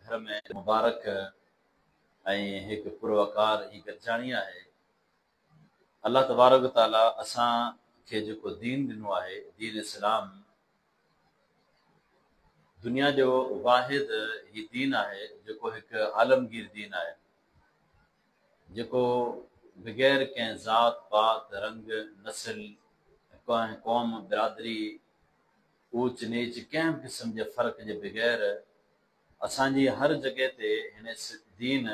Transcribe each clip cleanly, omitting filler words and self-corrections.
گهر ۾ مبارڪ ۽ هڪ پروقار هي گڏجاڻي آهي. الله تبارڪ و تعاليٰ اسان کي جيڪو دين ڏنو آهي، دين اسلام، دنيا جو واحد هي دين آهي جيڪو هڪ عالمگير دين آهي، جيڪو بغير ڪنهن ذات پات، رنگ، نسل، ڪنهن قوم، برادري، اوچ نيچ ڪنهن به قسم جي فرق جي بغير اسان جي هر جڳهه تي هن دين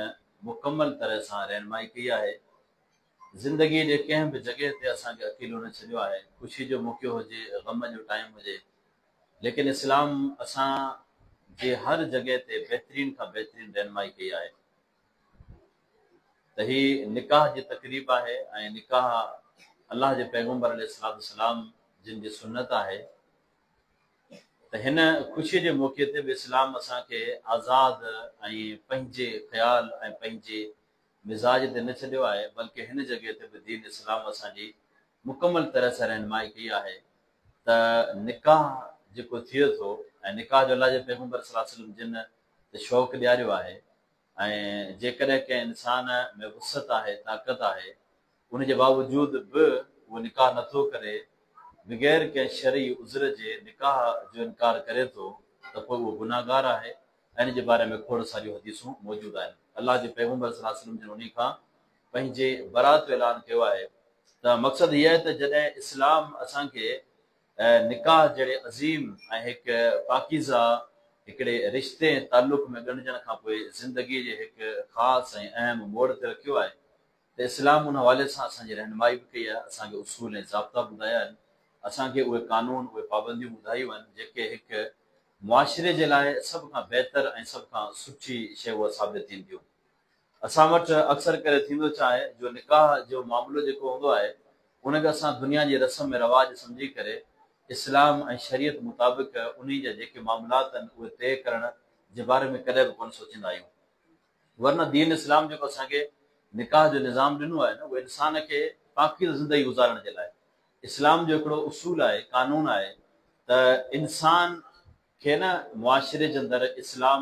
مڪمل طرح سان رهنمائي ڪئي آهي. زندگيء جي ڪنهن به جڳهه تي اسان کي اڪيلو نه ڇڏيو آهي. خوشي جو موقعو هجي، غم جو ٽائيم هجي، ليڪن اسلام اسان جي هر جڳهه تي بهترين کان بهترين رهنمائي ڪئي آهي. ته هي نڪاح جي تقريب آهي ۽ نڪاح الله جي پيغمبر عليه الصلوة والسلام جن جي سنت آهي. ته هن خوشيء جي موقعي تي به اسلام اسان کي آزاد ۽ پنهنجي خيال ۽ پنهنجي مزاج تي نه ڇڏيو آهي بلڪه هن جڳهه تي به دين اسلام اسان جي مڪمل طرح سان رهنمائي ڪئي آهي ته نڪاح جيڪو ٿئي ٿو ۽ نڪاح جو الله جي پيغمبر صلي الله عليه وسلم جن ته شوق ڏياريو آهي ۽ جيڪڏهن ڪنهن انسان ۾ وسعت آهي، طاقت آهي، ان جي باوجود به اهو نڪاح نه ٿو ڪري، بغير ڪنهن شرعي عذر جي نڪاح جو انڪار ڪري ٿو ته پوء اهو گنهگار آهي ۽ ان جي باري ۾ کوڙ ساريون حديثون موجود آهن. الله جي پيغمبر صلي الله عليه وسلم جن انهي کان پنهنجي برات جو اعلان ڪيو آهي ته مقصد هي آهي ته جڏهن اسلام اسان کي نڪاح جهڙي عظيم ۽ هڪ پاڪيزه هڪڙي رشتي ۽ تعلق ۾ ڳنڍجڻ کان پوء زندگيء جي هڪ خاص ۽ اهم موڙ تي رکيو آهي ته اسلام ان حوالي سان اسان جي رهنمائي به ڪئي آهي، اسان کي اصول ۽ ضابطا ٻڌايا آهن، اسان کي اهي قانون، اهي پابنديون ٻڌايون آهن، جيڪي هڪ معاشري جي لاء سڀ کان بهتر ۽ سڀ کان سٺي شيء اها ثابت ٿينديون. اسان وٽ اڪثر ڪري ٿيندو ڇا آهي جو نڪاح جو معاملو جيڪو هوندو آهي ان کي اسان دنيا جي رسم ۽ رواج سمجهي ڪري اسلام ۽ شريعت مطابق انهي جا جيڪي معاملات آهن اهي طئي ڪرڻ جي باري ۾ ڪڏهن به ڪونه سوچيندا آهيون. ورنه دين اسلام جيڪو اسان کي نڪاح جو نظام ڏنو آهي نه اهو انسان کي پاڪيزه زندگي گذارڻ جي لاء اسلام جو هڪڙو اصول آهي قانون آهي ته انسان کي نه معاشري جي اندر اسلام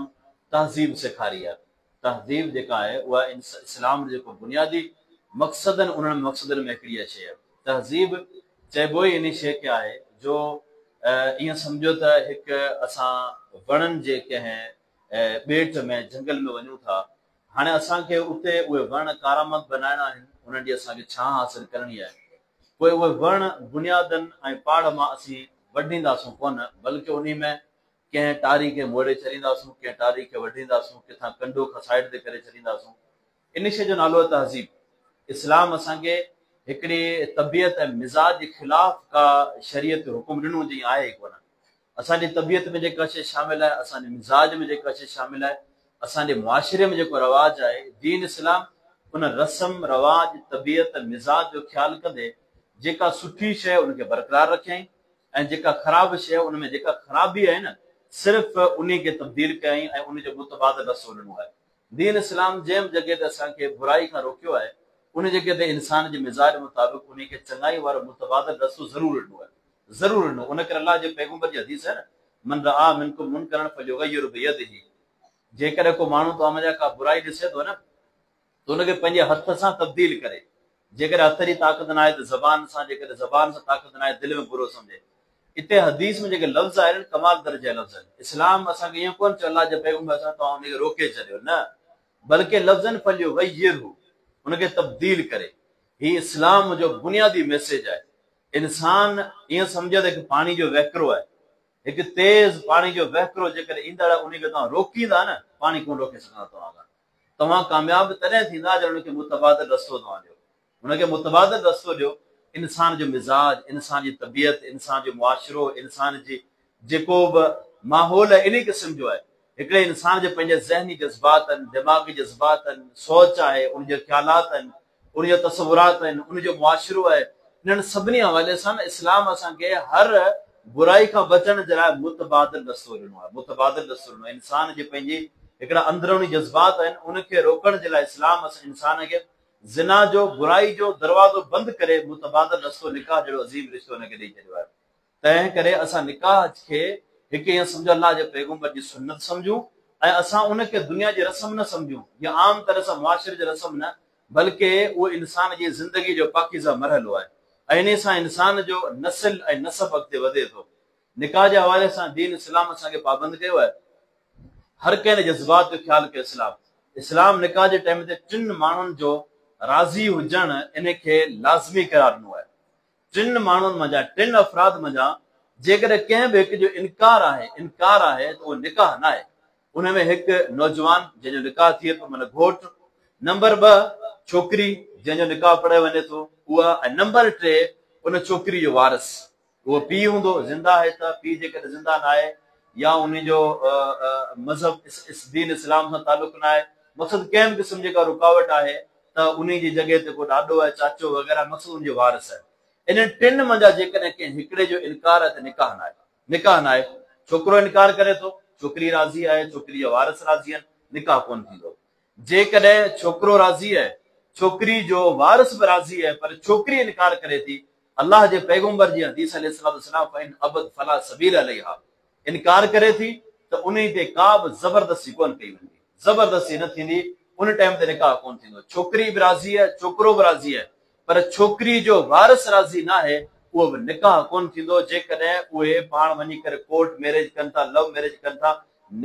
تهذيب سيکاري آهي تهذيب جيڪا آهي اها اسلام جو جيڪو بنيادي مقصد آهن انهن مقصدن ۾ هڪڙي اها شيء آهي تهذيب چئبو ئي انهي شيء کي آهي جو ائين سمجهو ته هڪ اسان وڻن جي ڪنهن ٻيٽ ۾ جهنگل ۾ وڃون ٿا. هاڻي اسان کي اتي اهي وڻ ڪارآمد بنائڻا آهن، انهن جي اسان کي ڇانء حاصل ڪرڻي آهي. پوء اهي وڻ بنيادن ۽ پاڙ مان اسين وڍينداسون ڪونه، بلڪه انهي ۾ ڪنهن ٽاري کي موڙي ڇڏينداسون، ڪنهن ٽاري کي وڍينداسون، ڪٿان ڪنڊو کان سائيڊ تي ڪري ڇڏينداسون. ان شيء جو نالو آهي تهذيب. اسلام اسان کي هڪڙي طبيعت ۽ مزاج جي خلاف ڪا شريعت حڪم ڏنو جئين آهي ئي ڪونه. اسان جي طبيعت ۾ جيڪا شيء شامل آهي، اسان جي مزاج ۾ جيڪا شيء شامل آهي، اسان جي معاشري ۾ جيڪو رواج آهي، دين اسلام ان رسم، رواج، طبيعت، مزاج جو خيال ڪندي جيڪا سٺي شيء ان کي برقرار رکيائين ۽ جيڪا خراب شيء ان ۾ جيڪا خرابي آهي نه صرف انهي کي تبديل ڪيائين ۽ ان جو متبادل رستو ڏنو آهي. دين اسلام جنهن به جڳهه تي اسان کي برائي کان روڪيو آهي ان جڳهه تي انسان جي مزاج مطابق انهي کي چڱائي وارو متبادل رستو ضرور ڏنو آهي. ضرور ڏنو ان ڪري الله جي پيغمبر جي حديث آهي نه من رآ منڪم منڪرا فليغيره بيده جيڪڏهن ڪو ماڻهو توهان منجهان ڪا برائي ڏسي ٿو نه ته ان کي پنهنجي هٿ سان تبديل ڪري جيڪڏهن هٿ جي طاقت ناهي ته زبان سان جيڪڏهن زبان سان طاقت ناهي دل ۾ برو سمجهي اتي حديث ۾ جيڪي لفظ آهن ڪمال درجي جا لفظ آهن اسلام اسان کي ائين ڪونه چيو الله جي پيغمبر سان توهان ان کي روڪي ڇڏيو نه بلڪه لفظن فليغيره ان کي تبديل ڪري هي اسلام جو بنيادي ميسيج آهي انسان ائين سمجهي ته هڪ پاڻي جو وهڪرو آهي. هڪ تيز پاڻي جو وهڪرو جيڪڏهن ايندڙ آهي انهي کي توهان روڪيندا نه، پاڻي ڪونه روڪي سگهندا توهان کان. توهان ڪامياب تڏهن ٿيندا جڏهن ان کي متبادل رستو توهان ڏيو. ان کي متبادل رستو ڏيو. انسان جو مزاج، انسان جي طبيعت، انسان جو معاشرو، انسان جي جيڪو به ماحول آهي انهي قسم جو آهي. هڪڙي انسان جي پنهنجي ذهني جذبات آهن، دماغي جذبات آهن، سوچ آهي، ان جا خيالات آهن، ان جا تصورات آهن، ان جو معاشرو آهي، انهن سڀني حوالي سان اسلام اسان کي هر برائي کان بچڻ جي لاء متبادل رستو ڏنو آهي، متبادل رستو ڏنو آهي، انسان جي پنهنجي هڪڙا اندروني جذبات آهن، ان کي روڪڻ جي لاء اسلام اسان انسان کي زنا جو، برائي جو دروازو بند ڪري متبادل رستو نڪاح جهڙو عظيم رشتو ان کي ڏئي ڇڏيو آهي. تنهن ڪري اسان نڪاح کي هڪ ائين سمجهو الله جي پيغمبر جي سنت سمجهون ۽ اسان ان کي دنيا جي رسم نه سمجهون يا عام طرح سان معاشري جي رسم نه بلڪه اهو انسان جي زندگي جو پاڪيزه مرحلو آهي ۽ انهي سان انسان جو نسل ۽ نسب اڳتي وڌي ٿو. نڪاح جي حوالي سان دين اسلام اسان کي پابند ڪيو آهي. هر ڪنهن جذبات جو خيال ڪيو اسلام. اسلام نڪاح جي ٽائيم تي ٽن ماڻهن جو راضي هجڻ انهي کي لازمي قرار ڏنو آهي. ٽن ماڻهن منجهان، ٽن افراد منجهان جيڪڏهن ڪنهن به هڪ جو انڪار آهي، انڪار آهي ته اهو نڪاح ناهي. ان ۾ هڪ نوجوان جنهن جو نڪاح ٿئي ٿو معنيٰ گهوٽ، نمبر ٻه ڇوڪري جنهن جو نڪاح پڙهايو وڃي ٿو اها ۽ نمبر ٽي ان ڇوڪري جو وارث اهو پيء هوندو زنده آهي ته پيء جيڪڏهن زنده ناهي يا ان جو مذهب دين اسلام سان تعلق ناهي مقصد ڪنهن به قسم جي ڪا رڪاوٽ آهي ته انهي جي جڳهه تي ڪو ڏاڏو آهي، چاچو وغيره مقصد ان جو وارث آهي. انهن ٽن منجهان جيڪڏهن ڪنهن هڪڙي جو انڪار آهي ته نڪاح ناهي. نڪاح ناهي. ڇوڪرو انڪار ڪري ٿو، ڇوڪري راضي آهي، ڇوڪري جا وارث راضي آهن، نڪاح ڪونه ٿيندو. جيڪڏهن ڇوڪرو راضي آهي، ڇوڪري جو وارث به راضي آهي پر ڇوڪري انڪار ڪري ٿي، الله جي پيغمبر جي حديث عليه الصلوة والسلام فإن ابت فلا سبيل عليها انڪار ڪري ٿي ته انهي تي ڪا به زبردستي ڪونه ڪئي ويندي، زبردستي نه ٿيندي، ان ٽائيم تي نڪاح ڪونه ٿيندو، ڇوڪري به راضي آهي، ڇوڪرو به راضي آهي پر ڇوڪري جو وارث راضي ناهي اهو به نڪاح ڪونه ٿيندو، جيڪڏهن اهي پاڻ وڃي ڪري ڪورٽ ميريج ڪن ٿا، لو ميريج ڪن ٿا،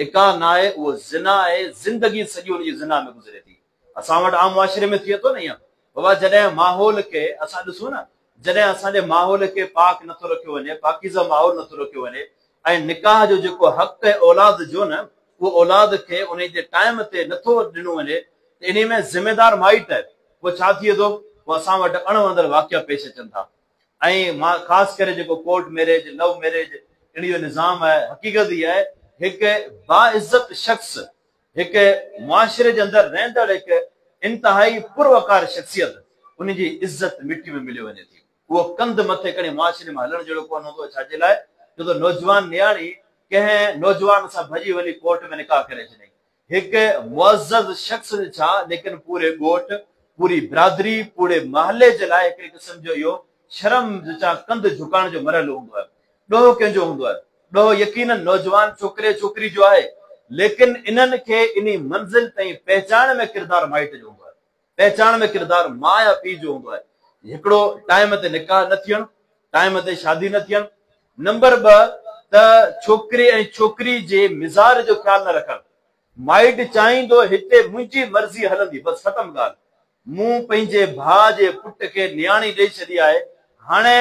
نڪاح ناهي، اهو زنا آهي، زندگي سڄي ان جي زنا ۾ گذري ٿي. اسان وٽ عام معاشري ۾ ٿئي ٿو نه ائين بابا جڏهن ماحول کي اسان ڏسون نه جڏهن اسان جي ماحول کي پاڪ نٿو رکيو وڃي پاڪيزه ماحول نٿو رکيو وڃي ۽ نڪاح جو جيڪو حق آهي اولاد جو نه اهو اولاد کي انهي جي ٽائيم تي نٿو ڏنو وڃي ته انهي ۾ ذميدار مائٽ آهي پوء ڇا ٿئي ٿو پوء اسان وٽ اڻ وڻندڙ واقعا پيش اچن ٿا ۽ مان خاص ڪري جيڪو ڪورٽ ميريج لو ميريج انهي جو نظام آهي حقيقت هي آهي هڪ باعزت شخص هڪ معاشري جي اندر رهندڙ هڪ انتهائي پروقار شخصيت ان جي عزت مٽي ۾ مليو وڃي ٿي. اهو ڪنڌ مٿي کڻي معاشري ۾ هلڻ جهڙو ڪونه هوندو ڇا جي لاء جو ته نوجوان نياڻي ڪنهن نوجوان سان ڀڄي وڃي ڪورٽ ۾ نڪاح ڪري ڇڏيائين. هڪ معزز شخص ڇا ليڪن پوري ڳوٺ، پوري برادري، پوري محلي جي لاء هڪڙي قسم جو اهو شرم وچان ڪنڌ جهڪائڻ جو مرحلو هوندو آهي. ڏوهه ڪنهن جو هوندو آهي؟ ڏوهه يقينن نوجوان ڇوڪري ڇوڪري جو آهي، ليڪن انهن کي انهي منزل تائين پهچائڻ ۾ ڪردار مائٽ جو هوندو آهي. پهچائڻ ۾ ڪردار ماء يا پيء جو هوندو آهي. هڪڙو ٽائيم تي نڪاح نه ٿيڻ، ٽائيم تي شادي نه ٿيڻ، نمبر 2 ته ڇوڪري ۽ ڇوڪري جي مزاج جو خيال نه رکڻ. مائٽ چاهيندو هتي منهنجي مرضي هلندي بس ختم ڳالهه. مون پنهنجي ڀاء جي پٽ کي نياڻي ڏئي ڇڏي آهي، هاڻي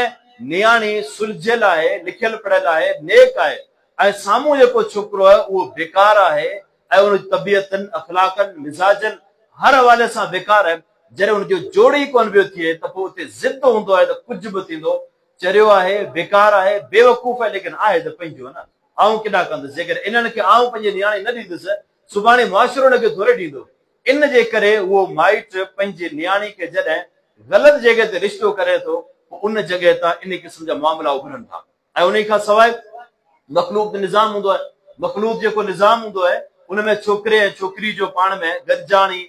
نياڻي سلجهيل آهي، لکيل پڙهيل آهي، نيڪ آهي ۽ سامهون جيڪو ڇوڪرو آهي اهو بيڪار آهي ۽ ان جي طبيعتن، اخلاقن، مزاجن هر حوالي سان بيڪار آهي، جڏهن ان جو جوڙ ئي ڪونه پيو ٿئي ته پوء اتي ضد هوندو آهي ته ڪجهه به ٿيندو، چريو آهي، بيڪار آهي، بيوقوف آهي ليڪن آهي ته پنهنجو نه، آئون ڪيڏانهن ڪندس، جيڪڏهن انهن کي آئون پنهنجي نياڻي نه ڏيندس، سڀاڻي معاشرو ان کي ٿوري ڏيندو. ان جي ڪري اهو مائٽ پنهنجي نياڻي کي جڏهن غلط جڳهه تي رشتو ڪري ٿو پوء ان جڳهه تان انهي قسم جا معاملا اڀرن ٿا ۽ انهي کان سواء مخلوط نظام هوندو آهي مخلوط جيڪو نظام هوندو آهي ان ۾ ڇوڪري ۽ ڇوڪري جو پاڻ ۾ گڏجاڻي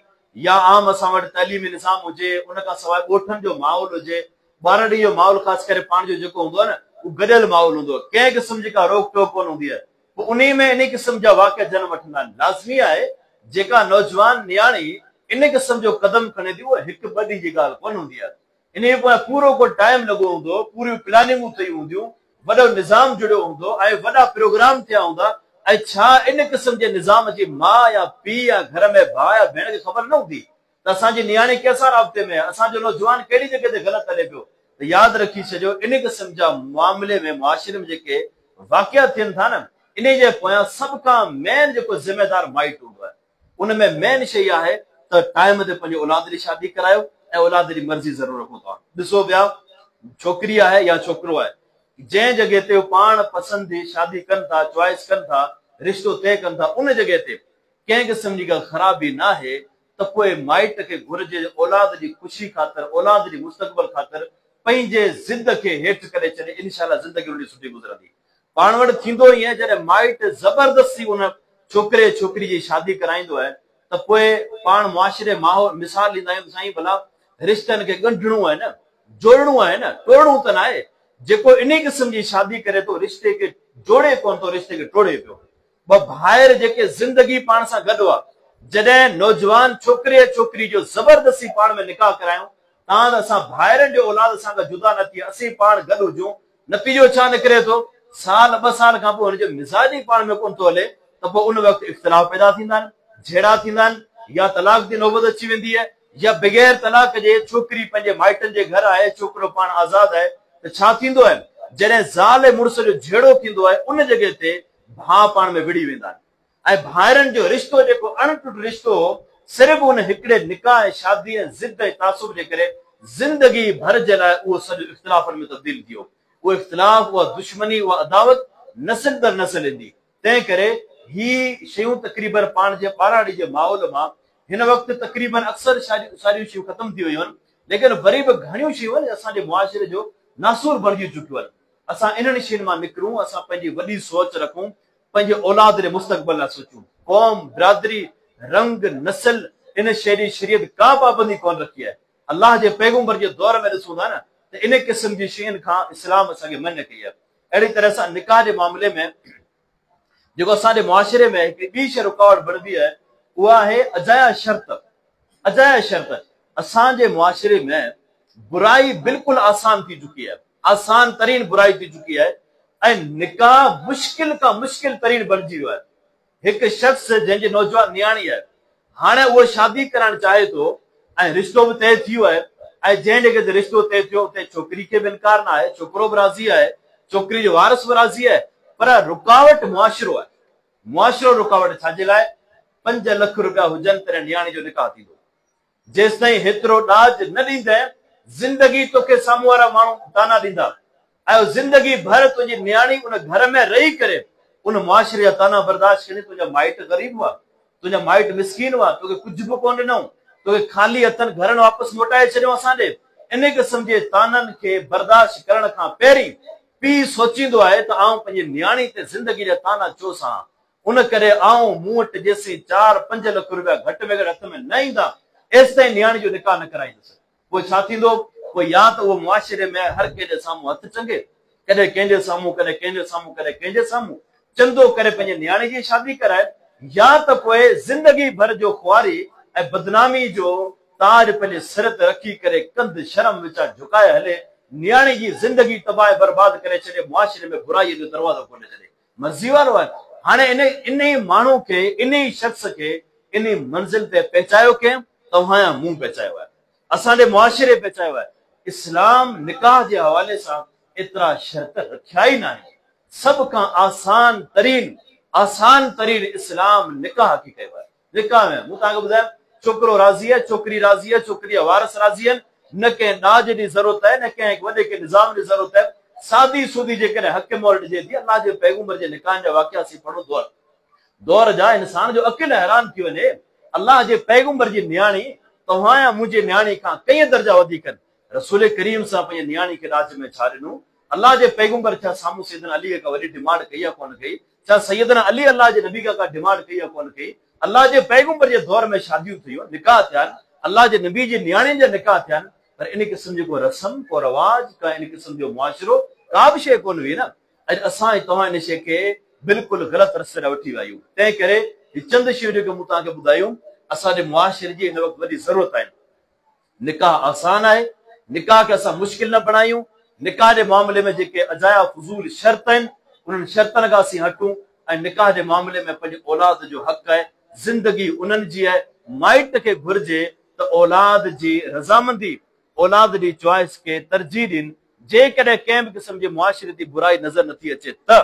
يا عام اسان وٽ تعليمي نظام هجي ان کان سواء ڳوٺن جو ماحول هجي ٻارڙي جو ماحول خاص ڪري پاڻ جو جيڪو هوندو آهي نه اهو گڏيل ماحول هوندو آهي ڪنهن قسم جي ڪا روڪ ٽوڪ ڪونه هوندي آهي پوء انهي ۾ انهي قسم جا واقعا جنم وٺندا آهن. لازمي آهي جيڪا نوجوان نياڻي ان قسم جو قدم کڻي ٿي اهو هڪ ٻه ڏينهن جي ڳالهه ڪونه هوندي آهي. انهي پويان پورو ڪو ٽائيم لڳو هوندو، پوريون پلاننگون ٿيون هونديون، وڏو نظام جڙيو هوندو ۽ وڏا پروگرام ٿيا هوندا ۽ ڇا ان قسم جي نظام جي ماء يا پيء يا گهر ۾ ڀاء يا ڀيڻ کي خبر نه هوندي ته اسان جي نياڻي ڪنهن سان رابطي ۾ آهي، اسان جو نوجوان ڪهڙي جڳهه تي غلط هلي پيو ته ياد رکي ڇڏيو ان قسم جا معاملي ۾ معاشري ۾ جيڪي واقعا ٿين ٿا نه انهي جي پويان سڀ کان مين جيڪو ذميدار مائٽ هوندو آهي ان ۾ مين شئي آهي ته ٽائيم تي پنهنجي اولاد جي شادي ڪرايو ۽ اولاد جي مرضي ضرور رکو توهان ڏسو پيا ڇوڪري آهي يا ڇوڪرو آهي جنهن جڳهه تي پاڻ پسند جي شادي ڪن ٿا چوائس ڪن ٿا رشتو طئي ڪن ٿا ان جڳهه تي ڪنهن قسم جي ڪا خرابي ناهي ته پوء مائٽ کي گهرجي اولاد جي خوشي خاطر، اولاد جي مستقبل خاطر پنهنجي ضد کي هيٺ ڪري ڇڏي، انشاء الله زندگي ان جي سٺي گذرندي. پاڻ وٽ ٿيندو ائين جڏهن مائٽ زبردستي ان ڇوڪري يا ڇوڪري جي شادي ڪرائيندو آهي ته پوء پاڻ معاشري ماحول مثال ڏيندا آهيون ته سائين ڀلا رشتن کي ڳنڍڻو آهي نه، جوڙڻو آهي نه، ٽوڙڻو ته ناهي، جيڪو انهي قسم جي شادي ڪري ٿو رشتي کي جوڙي ڪونه ٿو رشتي کي ٽوڙي پيو. ٻه ڀائر جيڪي زندگي پاڻ سان گڏ هئا، جڏهن نوجوان ڇوڪري ۽ ڇوڪري جو زبردستي پاڻ ۾ نڪاح ڪرايون تان ته اسان ڀائرن جو اولاد اسان کان جدا نه ٿئي، اسين پاڻ گڏ هجون، نتيجو ڇا نڪري ٿو؟ سال ٻه سال کان پوء هن جو مزاج ئي پاڻ ۾ ڪونه ٿو هلي ته پوء ان وقت اختلاف پيدا ٿيندا آهن، جهيڙا ٿيندا آهن يا طلاق جي نوبت اچي ويندي آهي يا بغير طلاق جي ڇوڪري پنهنجي مائٽن جي گهر آهي، ڇوڪرو پاڻ آزاد آهي ته ڇا ٿيندو آهي؟ جڏهن زال ۽ مڙس جو جهيڙو ٿيندو آهي ان جڳهه تي ڀاء پاڻ ۾ وڙهي ويندا آهن ۽ ڀائرن جو رشتو جيڪو اڻ ٽٽ رشتو هو صرف ان هڪڙي نڪاح ۽ شادي ۽ ضد ۽ تعصب جي ڪري زندگي ڀر جي لاء اهو سڄو اختلافن ۾ تبديل ٿي ويو. اهو اختلاف، اها دشمني، اها عداوت نسل در نسل ايندي. تنهن ڪري هي شيون تقريبن پاڻ جي ٻاراڙي جي ماحول مان هن وقت تقريبن اڪثر ساريون شيون ختم ٿي ويون آهن ليڪن وري به گهڻيون شيون آهن اسان جي معاشري جو ناسور بڻجي چڪيون آهن. اسان انهن شين مان نڪرون، اسان پنهنجي وڏي سوچ رکون، پنهنجي اولاد جي مستقبل لاء سوچون. قوم، برادري، رنگ، نسل ان شيء جي شريعت ڪا پابندي ڪونه رکي آهي. الله جي پيغمبر جي دور ۾ ڏسون ٿا نه ته ان قسم جي شين کان اسلام اسان کي منع ڪئي آهي. اهڙي طرح سان نڪاح جي معاملي ۾ جيڪو اسان جي معاشري ۾ هڪڙي ٻي شيء رڪاوٽ بڻبي آهي اها آهي اجايا شرط. اجايا شرط. اسان جي معاشري ۾ برائي بلڪل آسان ٿي چڪي آهي. آسان ترين برائي ٿي چڪي آهي ۽ نڪاح مشڪل کان مشڪل ترين بڻجي ويو آهي. هڪ شخص جنهن جي نوجوان نياڻي آهي، هاڻي اهو شادي ڪرائڻ چاهي ٿو ۽ رشتو به طئي ٿي ويو آهي ۽ جنهن جڳهه تي رشتو طئي ٿيو اتي ڇوڪري کي به انڪار نه آهي، ڇوڪرو به راضي آهي، ڇوڪري جو وارث به راضي آهي پر رڪاوٽ معاشرو آهي. معاشرو رڪاوٽ ڇا جي لاء؟ 5 لک روپيا هجن تڏهن نياڻي جو نڪاح ٿيندو. جيستائين هيترو ڏاج نه ڏيندين، زندگي توکي سامهون وارا ماڻهو طعنا ڏيندا ۽ زندگي ڀر تنهنجي نياڻي ان گهر ۾ رهي ڪري ان معاشري جا طعنا برداشت ڪندي، تنهنجا مائٽ غريب هئا، تنهنجا مائٽ مسڪين هئا، توکي ڪجهه به ڪونه ڏنائون، توکي خالي هٿن گهرن واپس موٽائي ڇڏيائون اسان ڏي. ان قسم جي طعنن کي برداشت ڪرڻ کان پهرين پيء سوچيندو آهي ته آئون پنهنجي نياڻي تي زندگي جا طعنا ڇو سهان؟ ان ڪري آئون مون وٽ جيسين 4-5 لک روپيا گهٽ ۾ گهٽ هٿ ۾ نه ايندا، ايستائين نياڻي جو نڪاح نه ڪرائيندس. پوء ڇا ٿيندو؟ پوء يا ته اهو معاشري ۾ هر ڪنهن جي سامهون هٿ چنگي، ڪڏهن ڪنهن جي سامهون، ڪڏهن ڪنهن جي سامهون، ڪڏهن ڪنهن جي سامهون، چندو ڪري پنهنجي نياڻي جي شادي ڪرائي، يا ته پوء زندگي ڀر جو خواري ۽ بدنامي جو تاج پنهنجي سر تي رکي ڪري ڪنڌ شرم وچان جهڪائي هلي، نياڻي جي زندگي تباهه برباد ڪري ڇڏي، معاشري ۾ برائيء جو دروازو کولي ڇڏي. مرضي وارو آهي. هاڻي انهي ماڻهو کي، انهي شخص کي انهي منزل تي پهچايو ڪنهن؟ توهان يا مون پهچايو آهي. اسان جي معاشري پهچايو آهي. اسلام نڪاح جي حوالي سان ايترا شرط رکيا ئي ناهن. سڀ کان آسان ترين، آسان ترين اسلام نڪاح کي ڪيو آهي. نڪاح ۾ مون توهان کي ٻڌايو، ڇوڪرو راضي آهي، ڇوڪري راضي آهي، ڇوڪري جا وارث راضي آهن، نه ڪنهن ڏاج جي ضرورت آهي، نه ڪنهن هڪ وڏي ڪنهن نظام جي ضرورت آهي، سادي سودي جيڪڏهن حق مهر ڏجي ٿي، الله جي پيغمبر جي نڪاحن جا واقعا اسين پڙهون دور دور جا انسان جو عقل حيران ٿي وڃي، الله جي پيغمبر جي نياڻي توهان يا منهنجي نياڻي کان ڪئين درجا وڌيڪ آهن، رسول ڪريم صلعم پنهنجي نياڻي کي ڏاج ۾ ڇا ڏنو؟ الله جي پيغمبر ڇا سامهون سيدنا علي کي ڪا وڏي ڊمانڊ ڪئي يا ڪونه ڪئي؟ ڇا سيدنا علي الله جي نبي کان ڪا ڊمانڊ ڪئي يا ڪونه ڪئي؟ الله جي پيغمبر جي دور ۾ شاديون ٿيون، نڪاح ٿيا آهن، الله جي نبي جي نياڻين جا نڪاح ٿيا آهن، پر ان قسم جي ڪو رسم، ڪو رواج، ڪا ان قسم جو معاشرو، ڪا به شيء ڪونه هئي نه. اڄ اسان ۽ توهان ان شيء کي بلڪل غلط رستي ڏانهن وٺي ويا آهيون. تنهن ڪري هي چند شيون جيڪي مون توهان کي ٻڌايون، اسان جي معاشري جي هن وقت وڏي ضرورت آهن. نڪاح آسان آهي، نڪاح کي اسان مشڪل نه بڻايون، نڪاح جي معاملي ۾ جيڪي اجايا فضول شرط آهن، انهن شرطن کان اسين هٽون ۽ نڪاح جي معاملي ۾ پنهنجي اولاد جو حق آهي، زندگي انهن جي آهي، مائٽ کي گهرجي ته اولاد جي رضامندي، اولاد جي چوائس کي ترجيح ڏين، جيڪڏهن ڪنهن به قسم جي معاشرتي برائي نظر نٿي اچي ته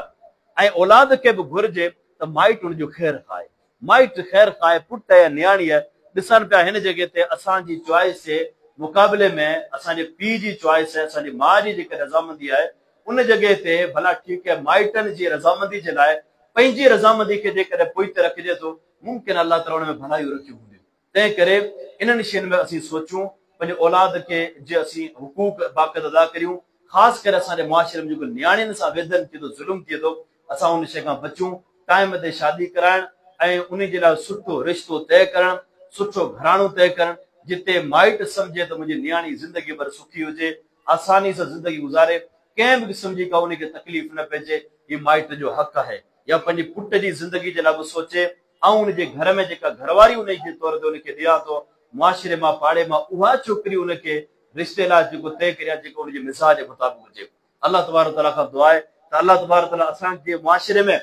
۽ اولاد کي به گهرجي ته مائٽ ان جو خير خواهه. مائٽ خير خواهه پٽ يا نياڻيء ڏسن پيا هن جڳهه تي اسان جي چوائس جي مقابلي ۾ اسان جي پيء جي چوائس ۽ اسان جي ماء جي جيڪا رضامندي آهي ان جڳهه تي ڀلا ٺيڪ آهي مائٽن جي رضامندي جي لاء پنهنجي رضامندي کي جيڪڏهن پوئتي رکجي ٿو ممڪن الله تعاليٰ ان ۾ ڀلايون رکيون هونديون تنهن ڪري انهن شين ۾ اسين سوچون پنهنجي اولاد کي جي اسين حقوق باقاعده ادا ڪريون خاص ڪري اسان جي معاشري ۾ جيڪو نياڻين سان ويڌن ٿئي ٿو ظلم ٿئي ٿو اسان ان شيء کان بچون، ٽائيم تي شادي ڪرائڻ ۽ انهي جي لاء سٺو رشتو طئي ڪرڻ، سٺو گهراڻو طئي ڪرڻ، جتي مائٽ سمجهي ته منهنجي نياڻي زندگي ڀر سکي هجي، آساني سان زندگي گذاري، ڪنهن به قسم جي ڪا انهي کي تڪليف نه پهچي، هي مائٽ جو حق آهي. يا پنهنجي پٽ جي زندگي جي لاء به سوچي. آئون ان جي گهر ۾ جيڪا گهرواري انهي جي طور تي ان کي ڏيان ٿو، معاشري مان پاڙي مان اها ڇوڪري ان کي رشتي لاء جيڪو طئي ڪريان جيڪو ان جي مزاج جي مطابق هجي. الله تبارڪ وتعاليٰ کان دعا آهي ته الله تبارڪ وتعاليٰ اسان جي معاشري ۾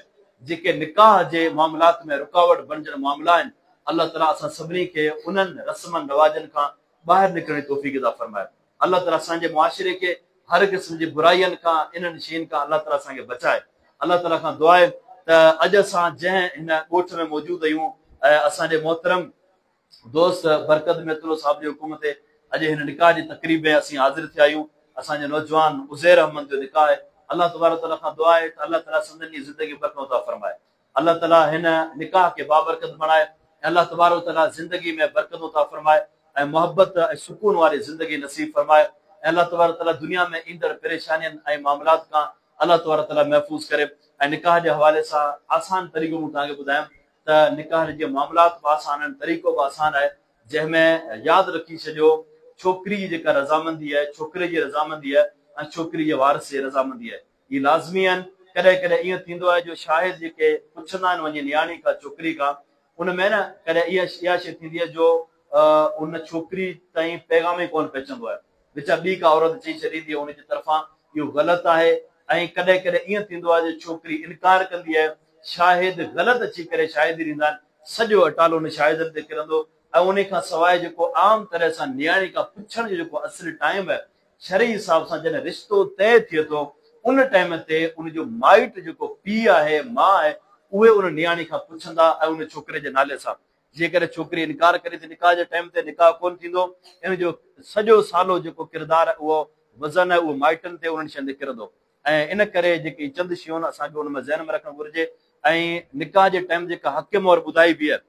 جيڪي نڪاح جي معاملات ۾ رڪاوٽ بڻجڻ معاملا آهن، الله تعاليٰ اسان سڀني کي انهن رسمن رواجن کان ٻاهر نڪرڻ جي توفيق عطا فرمائي. الله تعاليٰ اسان جي معاشري کي هر قسم جي برائين کان، انهن شين کان الله تعاليٰ اسان کي بچائي. الله تعاليٰ کان دعا آهي ته اڄ اسان جنهن هن ڳوٺ ۾ موجود آهيون ۽ اسان جي محترم دوست برڪت ميتلو صاحب جي حڪم تي اڄ هن نڪاح جي تقريب ۾ اسين حاضر ٿيا آهيون. اسان جي نوجوان عزير احمد جو نڪاح آهي. الله تبارڪ وتعاليٰ کان دعا آهي ته الله تعاليٰ سندن جي زندگي برڪت عطا فرمائي. الله تعاليٰ هن نڪاح کي بابرڪت بڻائي ۽ الله تبارڪ وتعاليٰ زندگي ۾ برڪتون عطا فرمائي ۽ محبت ۽ سڪون واري زندگي نصيب فرمائي ۽ الله تبارڪ وتعاليٰ دنيا ۾ ايندڙ پريشانين ۽ معاملات کان الله تبارڪ وتعاليٰ محفوظ ڪري. ۽ نڪاح جي حوالي سان آسان طريقو مون توهان کي ٻڌايم ته نڪاح جي معاملات به آسان آهن، طريقو به آسان آهي، جنهن ۾ ياد رکي ڇڏيو ڇوڪري جي جيڪا رضامندي آهي، ڇوڪري جي رضامندي آهي ۽ ڇوڪري جي وارث جي رضامندي آهي، اهي لازمي آهن. ڪڏهن ڪڏهن ائين ٿيندو آهي جو شاهد جيڪي پڇندا آهن وڃي نياڻي کان ڇوڪري کان، ان ۾ نه ڪڏهن اها اها شيء ٿيندي آهي جو ان ڇوڪري تائين پيغام ئي ڪونه پهچندو آهي، وچان ٻي ڪا عورت چئي ڇڏيندي آهي ان جي طرفان، اهو غلط آهي. ۽ ڪڏهن ڪڏهن ائين ٿيندو آهي جو ڇوڪري انڪار ڪندي آهي، شاهد غلط اچي ڪري شاهدي ڏيندا آهن، سڄو اٽالو ان شاهدن تي ڪرندو. ۽ انهي کان سواء جيڪو عام طرح سان نياڻي کان پڇڻ جو جيڪو اصل ٽائيم آهي، شرعي حساب سان جڏهن رشتو طئي ٿئي ٿو ان ٽائيم تي ان جو مائٽ جيڪو پيء آهي ماء آهي اهي ان نياڻي کان پڇندا ۽ ان ڇوڪري جي نالي سان جيڪڏهن ڇوڪري انڪار ڪري ٿي نڪاح جي ٽائيم تي نڪاح ڪونه ٿيندو. ان جو سڄو سالو جيڪو ڪردار آهي اهو وزن آهي اهو مائٽن تي انهن شين تي ڪرندو ۽ ان ڪري جيڪي چند شيون اسان کي ان ۾ ذهن ۾ رکڻ گهرجي ۽ نڪاح جي ٽائيم جيڪا حق مهر ٻڌائي به آهي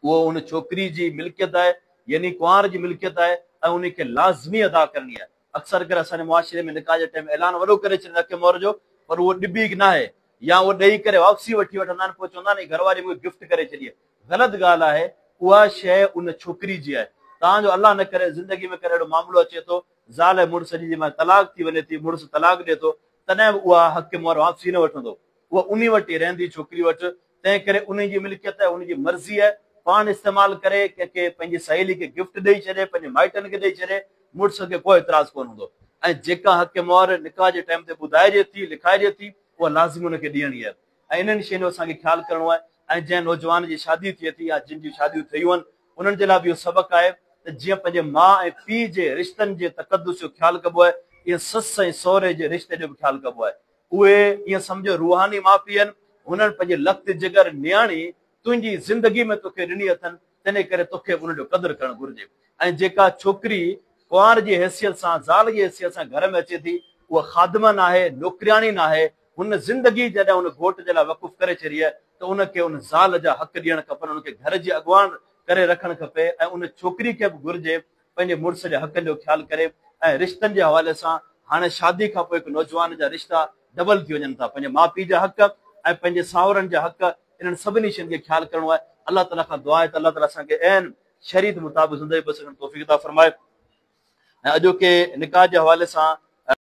اهو ان ڇوڪري جي ملڪيت آهي يعني ڪنوار جي ملڪيت آهي ۽ ان کي لازمي ادا ڪرڻي آهي. اڪثر ڪري اسان جي معاشري ۾ نڪاح جي ٽائيم اعلان وڏو ڪري ڇڏيندا حق مهر جو پر اهو ڏبي ناهي يا اهو ڏئي ڪري واپسي وٺي وٺندا آهن پوء چوندا آهن هي گهر واري مون کي گفٽ ڪري ڇڏي آهي. غلط ڳالهه آهي اها شيء ان ڇوڪري جي آهي. تان جو الله نه ڪري زندگي ۾ ڪڏهن اهڙو معاملو اچي ٿو زال ۽ مڙس جي جنهن مهل طلاق ٿي وڃي ٿي مڙس طلاق ڏئي ٿو تڏهن به اها حق مهر واپسي نه وٺندو اها انهي وٽ ئي رهندي ڇوڪري وٽ. تنهن ڪري انهي جي ملڪيت آهي، ان جي مرضي آهي، پاڻ استعمال ڪري، ڪنهن کي پنهنجي سهيلي کي گفٽ ڏئي ڇڏي، پنهنجي مائٽن کي ڏئي ڇڏي، مڙس کي ڪو اعتراض ڪونه هوندو ۽ جيڪا حق مهر نڪاح جي ٽائيم تي ٻڌائجي ٿي، لکائجي ٿي، اها لازمي ان کي ڏيڻي آهي ۽ انهن شين جو اسان کي خيال ڪرڻو آهي ۽ جنهن نوجوان جي شادي ٿئي ٿي يا جن جون شاديون ٿيون آهن، انهن جي لاء به اهو سبق آهي ته جيئن پنهنجي ماء ۽ پيء جي رشتن جي تقدس جو خيال ڪبو آهي، ايئن سس ۽ سهري جي رشتي جو به خيال ڪبو آهي. اهي ائين سمجهه روحاني ماء پيء آهن، هنن پنهنجي لخت جگر نياڻي تنهنجي زندگي ۾ توکي ڏني اٿن، تنهن ڪري توکي به ان جو قدر ڪرڻ گهرجي. ۽ جيڪا ڇوڪري ڪنوار جي حيثيت سان، زال جي حيثيت سان گهر ۾ اچي ٿي، اها خادمه ناهي، نوڪرياڻي ناهي، هن زندگي جڏهن ان گهوٽ جي لاء وقف ڪري ڇڏي آهي ته ان کي ان زال جا حق ڏيڻ کپن، ان کي گهر جي اڳواڻ ڪري رکڻ کپي ۽ ان ڇوڪري کي به گهرجي پنهنجي مڙس جي حقن جو خيال ڪري ۽ رشتن جي حوالي سان هاڻي شادي کان پوء هڪ نوجوان جا رشتا ڊبل ٿي وڃن ٿا پنهنجي ماء پيء جا حق ۽ پنهنجي ساهورن جا حق انهن سڀني شين کي خيال ڪرڻو آهي. الله تعالي کان دعا آهي ته الله تعالي اسان کي عين شريعت مطابق زندگي بسر ڪرڻ توفيق عطا فرمائي ۽ اڄوڪي نڪاح جي حوالي سان.